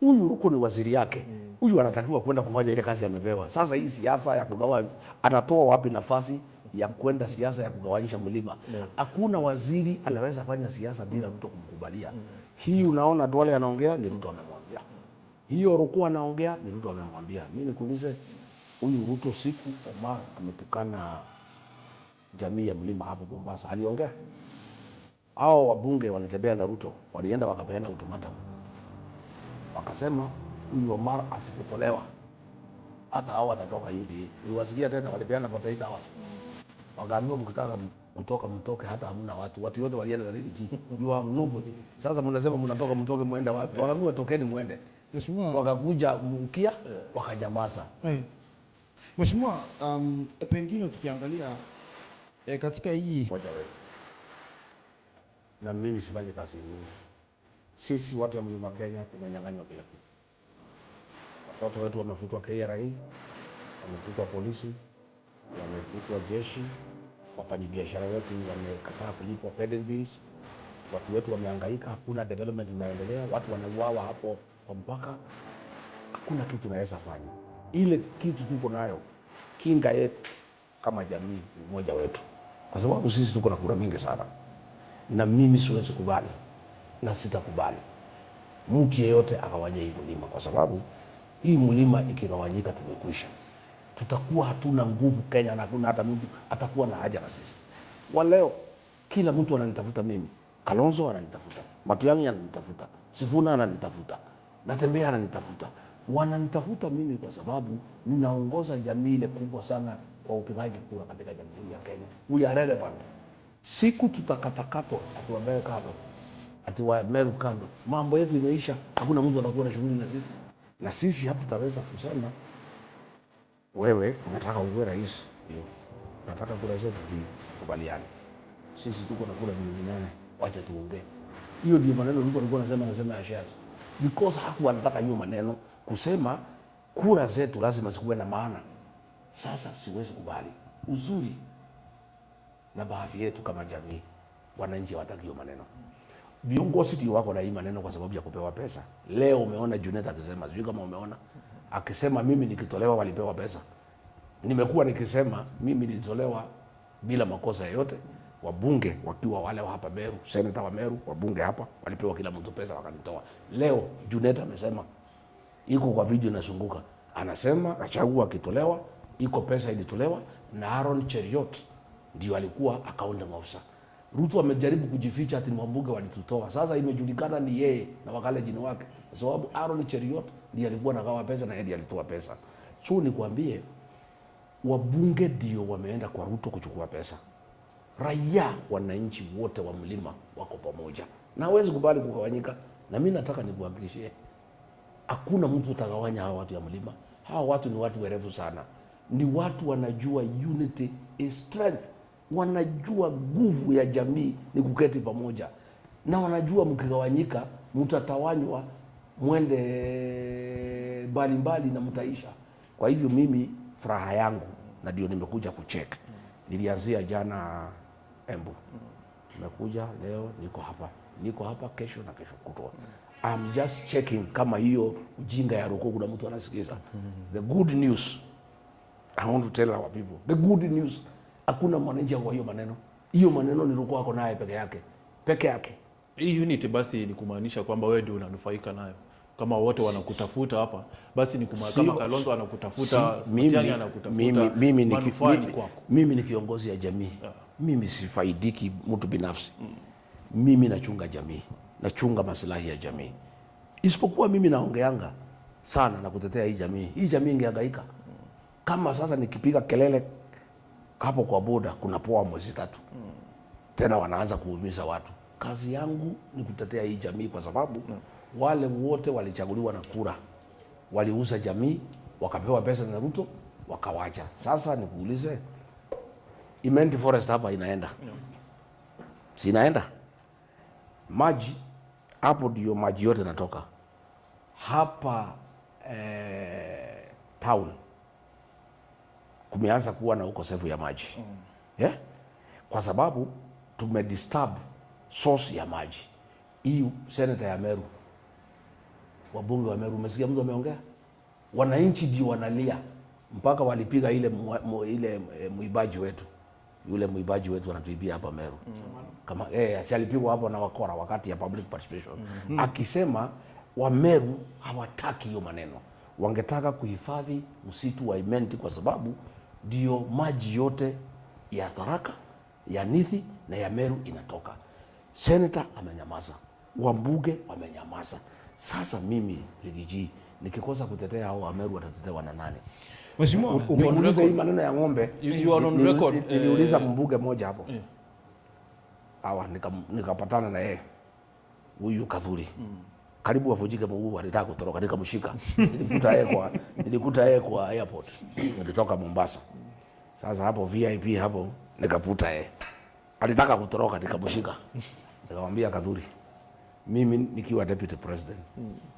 Huyu huko ni waziri yake, huyu anatakiwa kwenda kufanya ile kazi amepewa. Sasa hii siasa ya kugawa, anatoa wapi nafasi ya kwenda siasa ya kugawanyisha mlima? Hakuna waziri anaweza fanya siasa bila Ruto kumkubalia. Hii unaona Duale anaongea ni Ruto amemwambia, hiyo Ruku anaongea ni Ruto amemwambia. Mimi nikuulize, huyu Ruto siku Omar ametukana jamii ya mlima hapo Mombasa, aliongea? Hao wabunge wanatembea na Ruto walienda wakapeana ultimatum, wakasema huyu Omar asipotolewa hata hao watatoka UDA. Uliwasikia tena walipeana 48 hours, wakaambiwa mkitaka kutoka mtoke, hata hamna watu. Watu wote walienda na nini? You have nobody. Sasa mnasema mnatoka, mtoke, muende wapi? Wakaambiwa tokeni muende. Mheshimiwa, Wakakuja Mkia wakanyamaza. Mheshimiwa, pengine tukiangalia katika hii Ngoja wewe. Na mimi sifanyi kazi ngumu. Sisi watu wa Mlima Kenya tumenyang'anywa kila kitu. Watoto wetu wamefutwa KRA, wamefutwa polisi, wamefutwa jeshi, wafanyabiashara wetu wamekataa kulipwa pending bills, watu wetu wamehangaika, hakuna development inaendelea, watu wanauawa hapo kwa mpaka, hakuna kitu naweza fanya. Ile kitu tuko nayo, kinga yetu kama jamii ni umoja wetu, kwa sababu sisi tuko na kura mingi sana, na mimi siwezi kubali na sitakubali mtu yeyote agawanye hii mlima, kwa sababu hii mlima ikigawanyika tumekwisha. Tutakuwa hatuna nguvu Kenya, na hakuna hata mtu atakuwa na haja na sisi. Wa leo kila mtu ananitafuta mimi, Kalonzo ananitafuta, Matiang'i ananitafuta, Sifuna ananitafuta, Natembeya ananitafuta. Wananitafuta mimi kwa sababu ninaongoza jamii ile kubwa sana kwa upigaji kura katika Jamhuri ya Kenya. We are relevant. Siku tutakatakatwa ati Wambewe kando, ati wa Meru kando, mambo yetu imeisha, hakuna mtu atakuwa na shughuli na sisi, na sisi hatutaweza kusema wewe unataka uwe rais, ndio unataka kura zetu, ndio kubaliane. Sisi tuko na kura 8 milioni, wacha tuongee. Hiyo ndio maneno Ruto alikuwa anasema ya shares, because hakuwa anataka hiyo maneno kusema kura zetu lazima zikuwe na maana. Sasa siwezi kubali. Uzuri na bahati yetu kama jamii, wananchi hawataki hiyo maneno. Viongozi ndio wako na hii maneno kwa sababu ya kupewa pesa. Leo umeona Junet akisema, sijui kama umeona akisema, mimi nikitolewa walipewa pesa. Nimekuwa nikisema mimi nilitolewa bila makosa yoyote, wabunge wakiwa wale wa hapa Meru, seneta wa Meru, wabunge hapa walipewa kila mtu pesa wakanitoa. Leo Junet amesema, iko kwa video inazunguka, anasema Gachagua akitolewa, iko pesa ilitolewa na Aaron Cheruiyot ndio alikuwa accounting officer. Ruto amejaribu kujificha ati ni wabunge walitutoa. Sasa imejulikana ni yeye na wakalenjin wake, kwa sababu Aaron Cheruiyot ndiye alikuwa anagawa pesa na yeye ndiye alitoa pesa. So nikwambie, wabunge ndio wameenda kwa Ruto kuchukua pesa. Raia, wananchi wote wa mlima wako pamoja, na hawezi kubali kugawanyika. Na mimi nataka nikuhakikishie, hakuna mtu utagawanya hawa watu ya mlima. Hawa watu ni watu werevu sana, ni watu wanajua unity is strength, wanajua nguvu ya jamii ni kuketi pamoja, na wanajua mkigawanyika mtatawanywa mwende mbalimbali na mtaisha. Kwa hivyo mimi furaha yangu na ndio nimekuja kucheck. Nilianzia jana Embu, nimekuja leo, niko hapa kesho na kesho kutwa. I'm just checking kama hiyo ujinga ya Ruku kuna mtu anasikiza. The good news I want to tell our people, the good news, hakuna mwananchi kwa hiyo maneno. Hiyo maneno ni Ruku ako naye peke yake, peke yake. Hii unity basi ni kumaanisha kwamba wewe ndio unanufaika nayo. Kama wote wanakutafuta hapa, basi ni kama Kalonzo anakutafuta, Matiang'i anakutafuta, manufaa ni kwako. Mimi ni kiongozi ya jamii. Mimi sifaidiki mtu binafsi. Mimi nachunga jamii, nachunga maslahi ya jamii. Isipokuwa mimi naongeanga sana na kutetea hii jamii. Hii jamii ingehangaika. Kama sasa nikipiga kelele hapo kwa boda kuna poa mwezi 3. Tena wanaanza kuumiza watu. Kazi yangu ni kutetea hii jamii kwa sababu wale wote walichaguliwa na kura, waliuza jamii, wakapewa pesa na Ruto, wakawacha. Sasa nikuulize, Imenti Forest hapa inaenda? Si inaenda? Maji hapo ndio maji yote natoka. Hapa town kumeanza kuwa na ukosefu ya maji. Yeah? Kwa sababu tumedisturb source ya maji. Hii senator ya Meru Wabunge wa Meru, umesikia mtu ameongea? Wananchi ndio wanalia mpaka walipiga ile ile muibaji wetu. Yule muibaji wetu anatuibia hapa Meru. Kama si alipigwa hapo na wakora wakati ya public participation. Akisema wa Meru hawataki hiyo maneno. Wangetaka kuhifadhi msitu wa Imenti kwa sababu ndio maji yote ya Tharaka, ya Nithi na ya Meru inatoka. Senator amenyamaza, wabunge wamenyamaza. Sasa mimi Rigiji nikikosa kutetea hao wa Meru watatetewa na nani? Mheshimiwa, Ukiniuliza hii maneno ya ng'ombe, You are on record, niliuliza mbunge mmoja hapo. Hawa nikapatana na yeye huyu Kathuri. Karibu avunjike mguu, alitaka kutoroka, nikamshika. Nilikuta yeye kwa airport. Nilitoka Mombasa. Sasa hapo VIP hapo nikaputa yeye. Alitaka kutoroka, nikamshika. Nikamwambia Kathuri, mimi nikiwa deputy president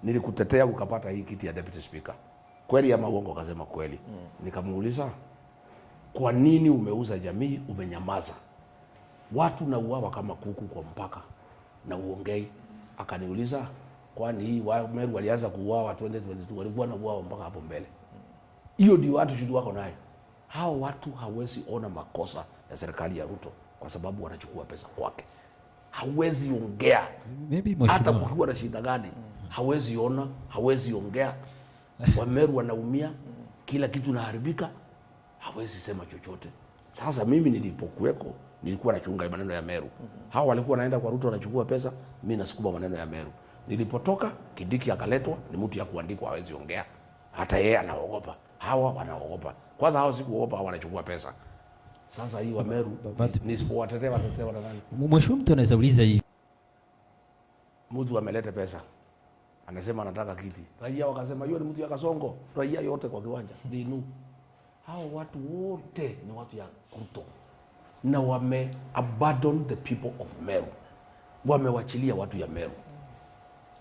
nilikutetea ukapata hii kiti ya deputy speaker. Kweli ama uongo? Akasema kweli. Nikamuuliza, kwa nini umeuza jamii, umenyamaza? Watu na uawa kama kuku kwa mpaka na uongei. Akaniuliza, kwani hii wa Meru walianza kuuawa 2022, walikuwa na uawa mpaka hapo mbele? Hiyo ndio attitude wako nayo. Hao watu hawezi ona makosa ya serikali ya Ruto kwa sababu wanachukua pesa kwake. Hawezi ongea. Maybe hata mheshimiwa. kukiwa na shida gani, hawezi ona, hawezi ongea. Wameru wanaumia, kila kitu inaharibika, hawezi sema chochote. Sasa mimi nilipokuweko nilikuwa nachunga maneno ya Meru. Hao walikuwa wanaenda kwa Ruto wanachukua pesa, mimi nasukuma maneno ya Meru. Nilipotoka Kindiki akaletwa, ni mtu ya kuandikwa, hawezi ongea. Hata yeye anaogopa. Hawa wanaogopa. Kwanza hao sikuogopa, hawa wanachukua pesa. Sasa hii wa Meru nisipowatetea watetea na nani? Mheshimiwa, mtu anaweza uliza hivi. Mtu ameleta pesa, anasema anataka kiti. Raia wakasema hiyo ni mtu ya Kasongo. Raia yote kwa kiwanja they knew. Hao watu wote ni watu ya Ruto na wame abandon the people of Meru. Wamewachilia watu ya Meru,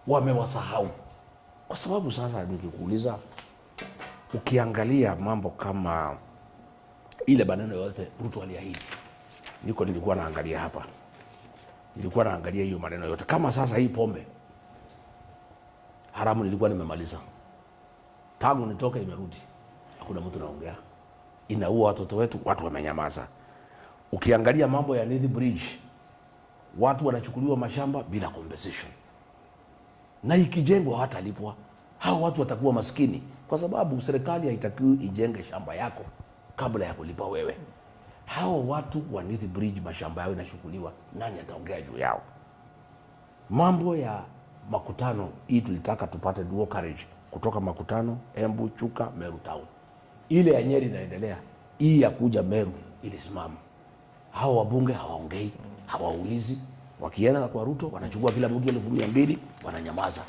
wamewasahau. Kwa sababu sasa nikikuuliza, ukiangalia mambo kama ile maneno yote Ruto aliahidi, nilikuwa naangalia hapa, nilikuwa naangalia hiyo maneno yote. Kama sasa hii pombe haramu nilikuwa nimemaliza tangu nitoke, imerudi, hakuna mtu naongea, inaua watoto wetu, watu wamenyamaza. Ukiangalia mambo ya Nithi Bridge, watu wanachukuliwa mashamba bila compensation, na ikijengwa hawatalipwa. Hao watu watakuwa maskini kwa sababu serikali haitakiwi ijenge shamba yako kabla ya kulipa wewe. Hao watu wa Nithi Bridge mashamba yao inachukuliwa, nani ataongea juu yao? Mambo ya makutano hii tulitaka tupate dual carriage kutoka makutano Embu, Chuka, Meru town. Ile ya Nyeri inaendelea, hii ya kuja Meru ilisimama. Hao wabunge hawaongei, hawaulizi. Wakienda kwa Ruto wanachukua kila mtu 2,000, wananyamaza.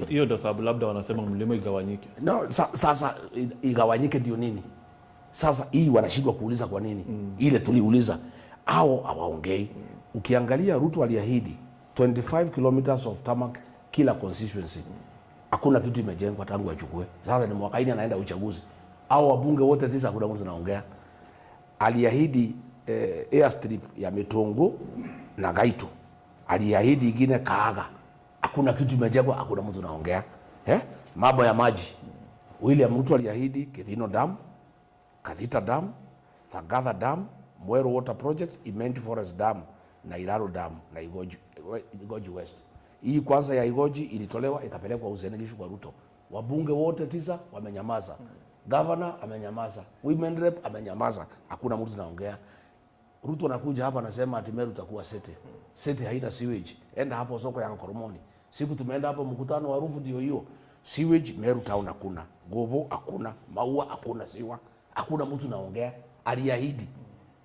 Hiyo ndio sababu labda wanasema mlima igawanyike. No, sasa igawanyike ndio nini? Sasa hii wanashindwa kuuliza kwa nini? Ile tuliuliza, hao hawaongei. Ukiangalia Ruto aliahidi 25 kilometers of tarmac kila constituency. Hakuna kitu imejengwa tangu achukue. Sasa ni mwaka hii anaenda uchaguzi. Hao wabunge wote 9 hakuna mtu anaongea. Aliahidi airstrip ya Mitungu na Gaito. Aliahidi ingine Kaaga. Hakuna kitu imejengwa, hakuna mtu anaongea. Mambo ya maji. William Ruto aliahidi Kithino Dam, Kathita Dam, Thagatha Dam, Mweru Water Project, Imenti Forest Dam na Iraro Dam na Igoji West. Hii kwanza ya Igoji ilitolewa ikapelekwa Uasin Gishu kwa Ruto. Wabunge wote 9 wamenyamaza. Governor amenyamaza, women rep amenyamaza, hakuna mtu anaongea. Ruto anakuja hapa anasema ati Meru itakuwa city. City haina sewage. Enda hapo soko ya Nkoromoni. Siku tumeenda hapo mkutano wa Ruvu ndio hiyo. Sewage Meru town hakuna, Gobo hakuna, Maua hakuna, siwa hakuna mtu anaongea. Aliahidi.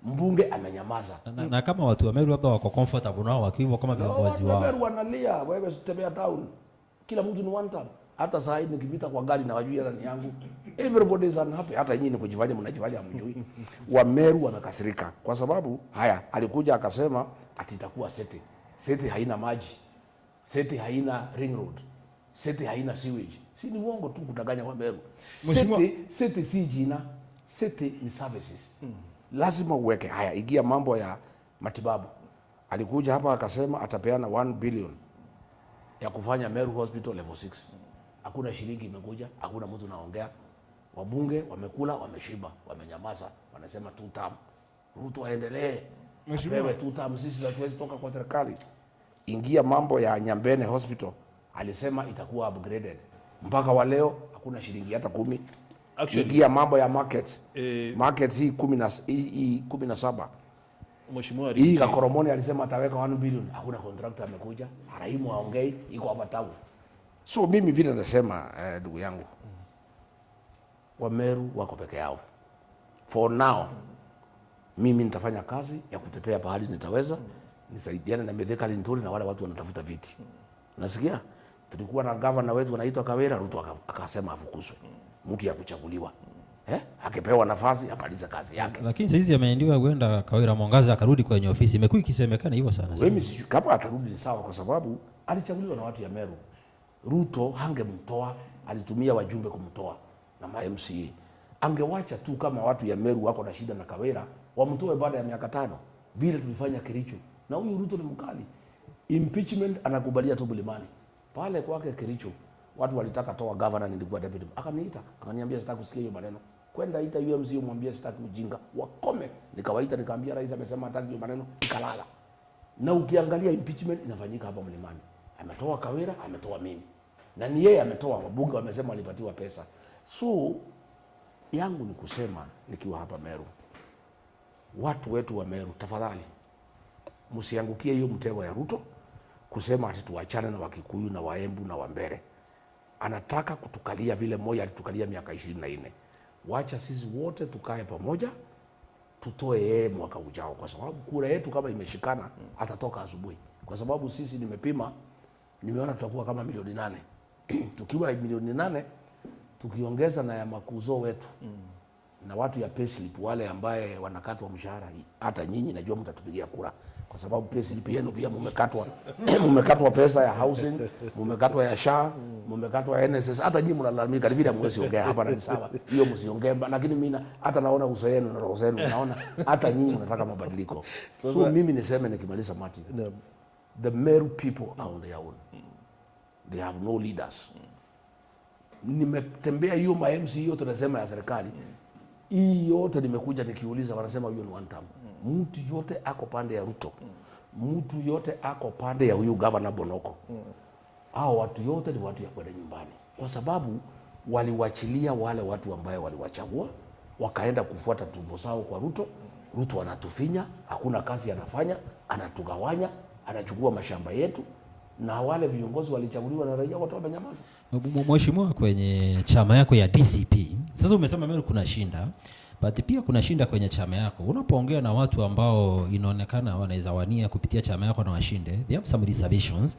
Mbunge amenyamaza. Na kama watu wa Meru labda wako comfortable nao wakiwa kama viongozi Watu wa wao. Meru wanalia, wewe sitembea town. Kila mtu ni one time. Hata saa hii nikipita kwa gari na wajui hata ni yangu. Everybody is unhappy. Hata nyinyi ni kujifanya mnajifanya hamjui. Wa Meru wamekasirika kwa sababu haya alikuja akasema ati itakuwa city. City haina maji. City haina ring road. City haina sewage. Si ni uongo tu kudanganya wa Meru. City si jina. City ni services. Lazima uweke haya. Ingia mambo ya matibabu. Alikuja hapa akasema atapeana 1 billion ya kufanya Meru Hospital level 6. Hakuna shilingi imekuja, hakuna mtu naongea. Wabunge wamekula, wameshiba, wamenyamaza, wanasema two term. Ruto aendelee. Apewe two term, sisi hatuwezi toka kwa serikali. Ingia mambo ya Nyambene Hospital, alisema itakuwa upgraded. Mpaka wa leo hakuna shilingi hata 10. Actually, ingia mambo ya markets. Markets hii 17. Mheshimiwa Hii Riggy, Kakoromoni alisema ataweka 1 billion, hakuna contractor amekuja. Haraimu haongei, iko hapa tabu. So mimi vile nasema ndugu yangu, Wameru wako peke yao. For now, mimi nitafanya kazi ya kutetea pahali nitaweza, nisaidiane na Mithika Linturi na wale watu wanatafuta viti. Nasikia tulikuwa na governor wetu anaitwa Kawira, Ruto akasema afukuzwe, mtu ya kuchaguliwa. Akipewa nafasi amalize kazi yake. Lakini sasa hizi ameandiwa kwenda Kawira Mwangaza akarudi kwenye ofisi. Imekuwa ikisemekana hivyo sana sana. Mimi sijui kama atarudi ni sawa, kwa sababu alichaguliwa na watu ya Meru. Ruto hangemtoa, alitumia wajumbe kumtoa na ma MCA. Angewacha tu kama watu ya Meru wako na shida na Kawira, wamtoe baada ya miaka 5, vile tulifanya Kericho. Na huyu Ruto ni mkali. Impeachment anakubalia tu mlimani. Pale kwake Kericho watu walitaka toa governor, nilikuwa deputy. Akaniita, akaniambia sitaki kusikia hiyo maneno. Kwenda ita UMC umwambie sitaki ujinga. Wakome. Nikawaita nikaambia rais amesema hataki hiyo maneno, nikalala. Na ukiangalia impeachment inafanyika hapa mlimani. Ametoa Kawira, ametoa mimi. Na ni yeye ametoa, wabunge wamesema walipatiwa pesa. So yangu ni kusema nikiwa hapa Meru, watu wetu wa Meru, tafadhali msiangukie hiyo mtego ya Ruto kusema ati tuachane na Wakikuyu na Waembu na Wambere. Anataka kutukalia vile Moi alitukalia miaka 24. Wacha sisi wote tukae pamoja, tutoe yeye mwaka ujao, kwa sababu kura yetu kama imeshikana atatoka asubuhi. Kwa sababu sisi nimepima, nimeona tutakuwa kama milioni 8. Tukiwa milioni 8 tukiongeza na ya makuzo wetu na watu ya payslip wale ambaye wanakatwa mshahara, hata nyinyi najua mtatupigia kura kwa sababu payslip yenu pia mumekatwa. Mumekatwa pesa ya housing, mumekatwa ya SHA, mumekatwa NSS. Hata nyinyi mnalalamika vile hamwezi ongea hapa, na ni sawa hiyo, msiongee, lakini mimi hata naona uso yenu na roho zenu, naona hata nyinyi mnataka mabadiliko. So mimi niseme nikimaliza Martin, the Meru people are on their own. They have no leaders. Nimetembea hiyo ma MC yote tunasema ya serikali. Hii yote nimekuja nikiuliza, wanasema huyo ni one term. Mtu yote ako pande ya Ruto. Mtu yote ako pande ya huyu governor Bonoko. Hao watu yote ni watu ya kwenda nyumbani. Kwa sababu waliwachilia wale watu ambaye waliwachagua, wakaenda kufuata tumbo zao kwa Ruto. Ruto anatufinya, hakuna kazi anafanya, anatugawanya, anachukua mashamba yetu. Na wale viongozi walichaguliwa na raia wote wamenyamaza. Mheshimiwa, kwenye chama yako ya DCP, sasa umesema Meru kuna shinda, but pia kuna shinda kwenye chama yako. Unapoongea na watu ambao inaonekana wanaweza wania kupitia chama yako na washinde, they have some reservations.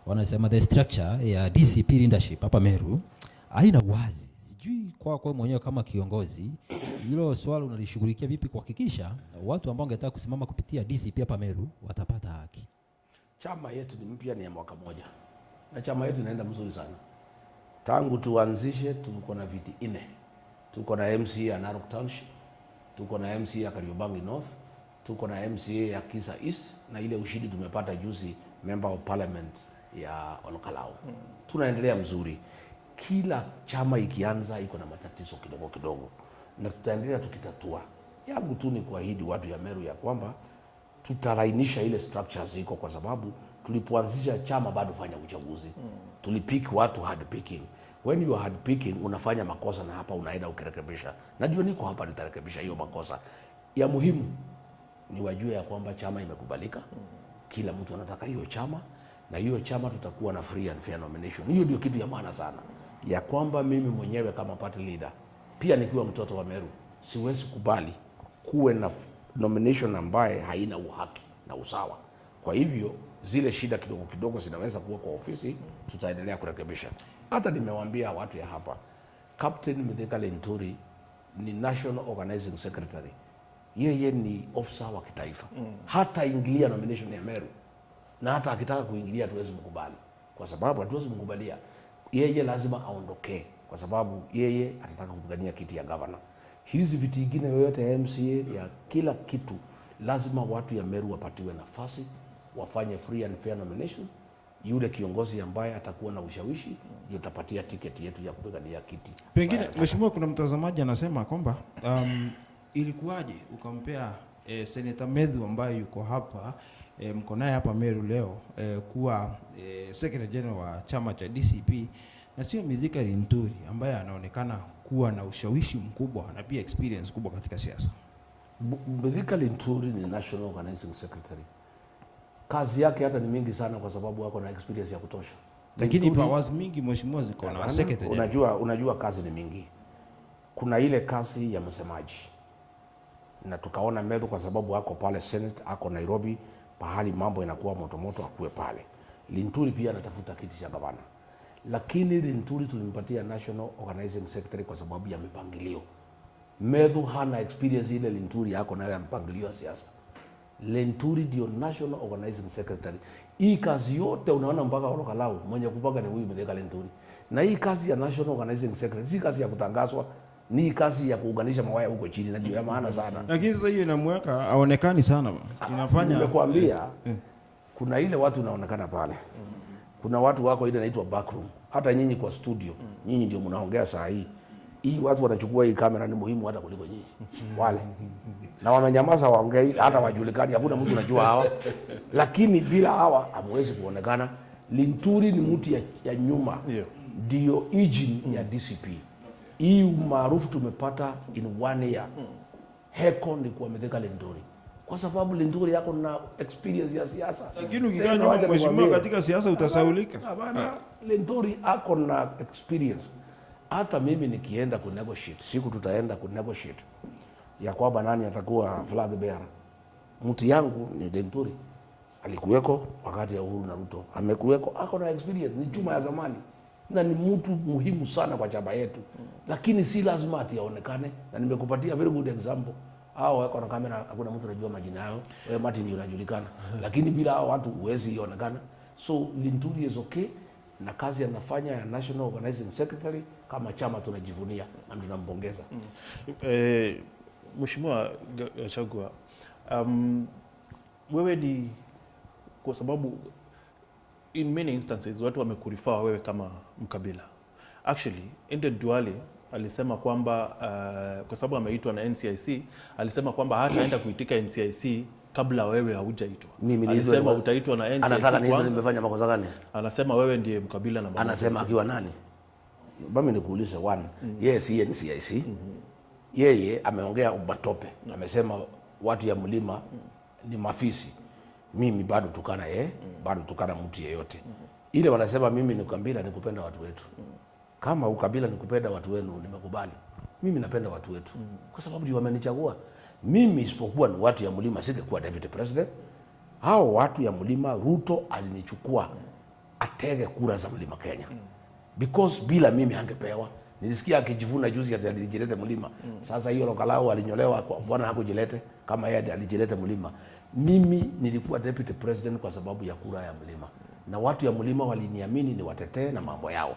Wanasema the structure ya DCP leadership hapa Meru haina uwazi. Sijui kwako mwenyewe kama kiongozi, hilo swala unalishughulikia vipi kuhakikisha watu ambao wangetaka kusimama kupitia DCP hapa Meru watapata haki? Chama yetu ni mpya, ni ya mwaka moja. Na chama yetu inaenda mzuri sana. Tangu tuanzishe tuko na viti 4. Tuko na MCA ya Narok Township, tuko na MCA ya Kariobangi North, tuko na MCA ya Kisa East, na ile ushindi tumepata juzi Member of Parliament ya Olkalou. Tunaendelea mzuri. Kila chama ikianza iko na matatizo kidogo kidogo, na tutaendelea tukitatua. Yangu tu ni kuahidi watu ya Meru ya kwamba tutalainisha ile structures iko, kwa sababu tulipoanzisha chama bado fanya uchaguzi. Tulipick watu hard picking. When you are hard picking unafanya makosa na hapa unaenda ukirekebisha. Na ndio niko hapa nitarekebisha hiyo makosa. Ya muhimu ni wajue ya kwamba chama imekubalika. Kila mtu anataka hiyo chama, na hiyo chama tutakuwa na free and fair nomination. Hiyo ndio kitu ya maana sana. Ya kwamba mimi mwenyewe kama party leader, pia nikiwa mtoto wa Meru, siwezi kubali kuwe na nomination ambaye haina uhaki na usawa. Kwa hivyo zile shida kidogo kidogo zinaweza kuwa kwa ofisi, tutaendelea kurekebisha. Hata nimewaambia watu ya hapa, Captain Mithika Linturi ni National Organizing Secretary. Yeye ni officer wa kitaifa. Hata ingilia nomination ya Meru. Na hata akitaka kuingilia hatuwezi mkubali. Kwa sababu hatuwezi mkubalia. Yeye lazima aondoke kwa sababu yeye anataka kupigania kiti ya governor. Hizi viti vingine yoyote ya MCA ya kila kitu lazima watu ya Meru wapatiwe nafasi, wafanye free and fair nomination Yule kiongozi ambaye atakuwa na ushawishi ndio tutapatia tiketi yetu ya kupigania kiti. Pengine mheshimiwa, kuna mtazamaji anasema kwamba ilikuwaje ukampea Senator Methu ambaye yuko hapa mko naye hapa Meru leo kuwa Secretary General wa chama cha DCP na sio Mithika Linturi ambaye anaonekana kuwa na ushawishi mkubwa na pia experience kubwa katika siasa? Mithika Linturi ni National Organizing Secretary. Kazi yake hata ni mingi sana kwa sababu ako na experience ya kutosha. Lakini powers mingi mheshimiwa ziko na Secretary General. Unajua kazi ni mingi. Kuna ile kazi ya msemaji. Na tukaona Methu kwa sababu ako pale Senate, ako Nairobi, pahali mambo inakuwa moto moto akuwe pale. Linturi pia anatafuta kiti cha gavana. Lakini Linturi tulimpatia National Organizing Secretary kwa sababu ya mipangilio. Methu hana experience ile Linturi yako nayo ya mpangilio wa siasa. Linturi ndio National Organizing Secretary. Hii kazi yote unaona mpaka Olokalau mwenye kupanga ni huyu Mithika Linturi. Na hii kazi ya National Organizing Secretary si kazi ya kutangazwa, ni kazi ya kuunganisha mawaya huko chini, na ndio ya maana sana. Lakini sasa hiyo inamweka aonekani sana. Inafanya nimekuambia kuna ile watu unaonekana pale. Kuna watu wako ile inaitwa backroom. Hata nyinyi kwa studio, nyinyi ndio mnaongea saa hii. Hii watu wanachukua hii kamera ni muhimu hata kuliko nyinyi. Wale. Na wamenyamaza waongei hata wajulikani, hakuna mtu anajua hawa. Lakini bila hawa hamwezi kuonekana. Linturi ni mtu ya nyuma. Ndio engine ya DCP. Hii umaarufu tumepata in 1 year. Heko ni kwa Mithika Linturi. Kwa sababu Linturi yako na experience ya siasa. Lakini ukikaa nyuma mheshimiwa katika siasa utasaulika. Hapana, Linturi ako na experience. Hata mimi nikienda ku negotiate, siku tutaenda ku negotiate ya kwamba nani atakuwa flag bearer, mtu yangu ni Linturi. Alikuweko wakati ya Uhuru na Ruto, amekuweko, ako na experience, ni chuma ya zamani na ni mtu muhimu sana kwa chama yetu. Lakini si lazima ati aonekane, na nimekupatia very good example. Hao wako na kamera, hakuna mtu anajua majina yao. Wewe Martin ndio unajulikana. Lakini bila hao watu huwezi onekana. So Linturi is okay na kazi anafanya ya National Organizing Secretary, kama chama tunajivunia na tunampongeza. Mheshimiwa Gachagua, wewe ni kwa sababu in many instances watu wamekurefer wewe kama mkabila. Actually, Aden Duale alisema kwamba kwa sababu ameitwa na NCIC, alisema kwamba hataenda kuitika NCIC kabla wewe haujaitwa. Mimi Alisema utaitwa na NCIC Anataka niitwe, kwanza. nimefanya makosa gani? Anasema wewe ndiye mkabila namba moja. Anasema akiwa nani? Mimi nikuulize one. Yeye si NCIC. Yeye ameongea matope. Amesema watu ya mlima ni mafisi. Mimi bado tukana yeye, bado tukana mtu yeyote. Ile wanasema mimi ni ukabila, ni kupenda watu wetu. Kama ukabila ni kupenda watu wenu, nimekubali. Mimi napenda watu wetu kwa sababu ndio wamenichagua. Mimi isipokuwa ni watu ya mlima singekuwa deputy president. Hao watu ya mlima, Ruto alinichukua atege kura za mlima Kenya. Because bila mimi hangepewa. Nilisikia akijivuna juzi ati alijilete mlima. Sasa hiyo Lokalau alinyolewa kwa bwana hakujilete kama yeye alijilete mlima. Mimi nilikuwa deputy president kwa sababu ya kura ya mlima. Na watu ya mlima waliniamini niwatetee na mambo yao.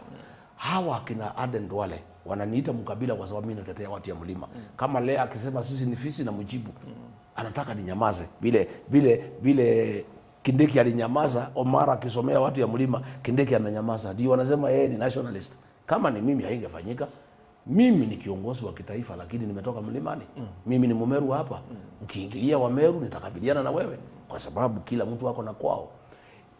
Hawa akina Aden Duale wananiita mkabila kwa sababu mimi natetea watu ya mlima. Kama leo akisema sisi ni fisi na mjibu, anataka ninyamaze. Vile vile vile Kindiki alinyamaza, Omara akisomea watu ya mlima, Kindiki ananyamaza. Ndio wanasema yeye ni nationalist. Kama ni mimi haingefanyika. Mimi ni kiongozi wa kitaifa lakini nimetoka mlimani. Mimi ni Mumeru hapa. Ukiingilia Wameru nitakabiliana na wewe kwa sababu kila mtu ako na kwao.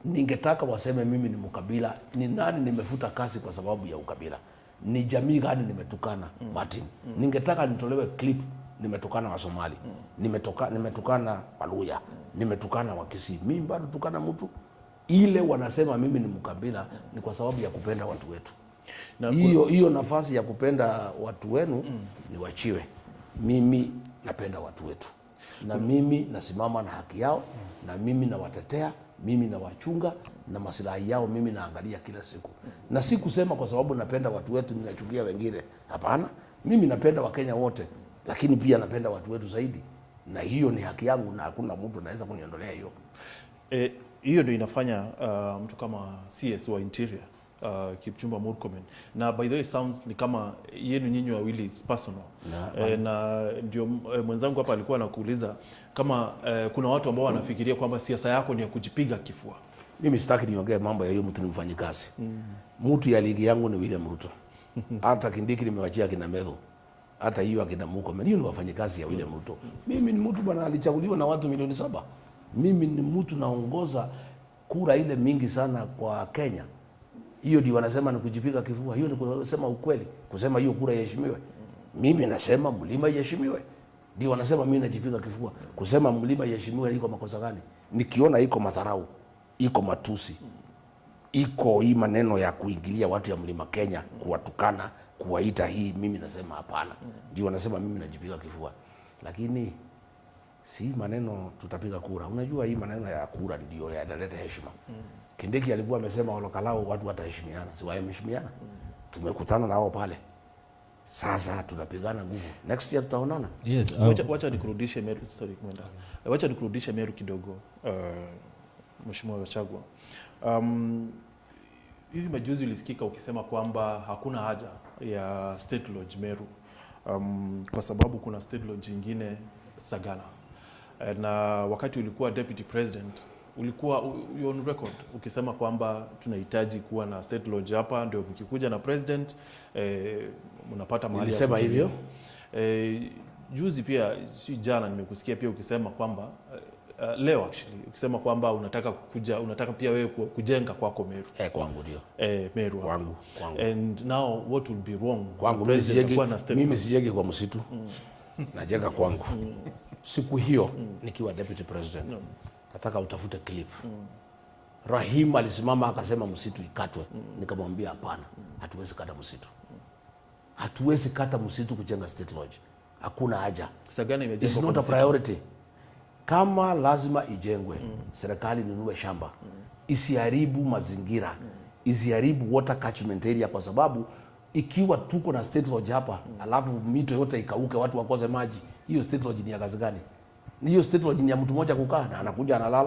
Ningetaka waseme mimi ni mkabila. Ni nani nimefuta kazi kwa sababu ya ukabila? Ni jamii gani nimetukana, Martin? Ningetaka nitolewe clip nimetukana wa Somali, nimetukana Waluya, nimetukana Wakisii. Mimi bado tukana mtu. Ile wanasema mimi ni mkabila ni kwa sababu ya kupenda watu wetu. Na Hiyo nafasi ya kupenda watu wenu niwachiwe. Mimi napenda watu wetu. Na mimi nasimama na haki yao, na mimi nawatetea, mimi nawachunga, na maslahi yao mimi naangalia kila siku. Na si kusema kwa sababu napenda watu wetu ninachukia wengine. Hapana, mimi napenda Wakenya wote, lakini pia napenda watu wetu zaidi. Na hiyo ni haki yangu na hakuna mtu anaweza kuniondolea hiyo. Hiyo ndio inafanya mtu kama CS wa Interior Kipchumba Murkomen, na by the way sounds ni kama yenu nyinyi wawili is personal. Na ndio mwenzangu hapa alikuwa anakuuliza kama kuna watu ambao wanafikiria kwamba siasa yako ni ya kujipiga kifua. Mimi sitaki niongee mambo ya hiyo mtu, ni mfanyikazi. Mtu ya ligi yangu ni William Ruto. Hata Kindiki nimewachia akina Methu, hata hiyo akina Murkomen, hiyo ni wafanyikazi ya William Ruto. Mimi ni mtu bwana, alichaguliwa na watu milioni 7. Mimi ni mtu naongoza kura ile mingi sana kwa Kenya. Hiyo ndio wanasema ni kujipiga kifua, hiyo ni kusema ukweli, kusema hiyo kura iheshimiwe. Mimi nasema mlima iheshimiwe, ndio wanasema mimi najipiga kifua. Kusema mlima iheshimiwe iko makosa gani? Nikiona iko madharau, iko matusi, iko hii maneno ya kuingilia watu ya mlima Kenya, kuwatukana, kuwaita hii, mimi nasema hapana. Ndio wanasema mimi najipiga kifua, lakini si maneno tutapiga kura. Unajua hii maneno ya kura ndio yanaleta heshima. Kindiki alikuwa amesema Olokalao watu wataheshimiana, si waheshimiana? Tumekutana nao pale, sasa tunapigana nguvu. Next year tutaonana. Yes, Wacha nikurudishe Meru, sorry Mwenda. Wacha nikurudishe Meru kidogo, Mheshimiwa Gachagua. Hivi majuzi ulisikika ukisema kwamba hakuna haja ya State Lodge Meru, kwa sababu kuna State Lodge ingine Sagana. Na wakati ulikuwa deputy president ulikuwa you're on record ukisema kwamba tunahitaji kuwa na State Lodge hapa, ndio mkikuja na president mnapata mahali ya Nilisema kutulia. hivyo. Juzi pia, si jana, nimekusikia pia ukisema kwamba leo actually ukisema kwamba unataka kuja, unataka pia wewe kujenga kwako Meru. Kwangu ndio. Meru hapa. Kwangu, kwangu. And now what will be wrong? Kwangu mimi President sijengi, akuwa na state mimi lodge. sijengi kwa msitu, najenga kwangu. Siku hiyo nikiwa deputy president, nataka utafute clip. Rahim alisimama akasema msitu ikatwe, nikamwambia hapana, hatuwezi kata msitu, hatuwezi kata msitu kujenga state lodge, hakuna haja. Sagana imejengwa It's kwa not a msitu. priority. Kama lazima ijengwe, serikali inunue shamba, isiharibu mazingira, isiharibu water catchment area, kwa sababu ikiwa tuko na state lodge hapa alafu mito yote ikauke, watu wakose maji, hiyo state lodge ni ya kazi gani? Hiyo state lodge ni ya mtu mmoja kukaa na anakuja analala.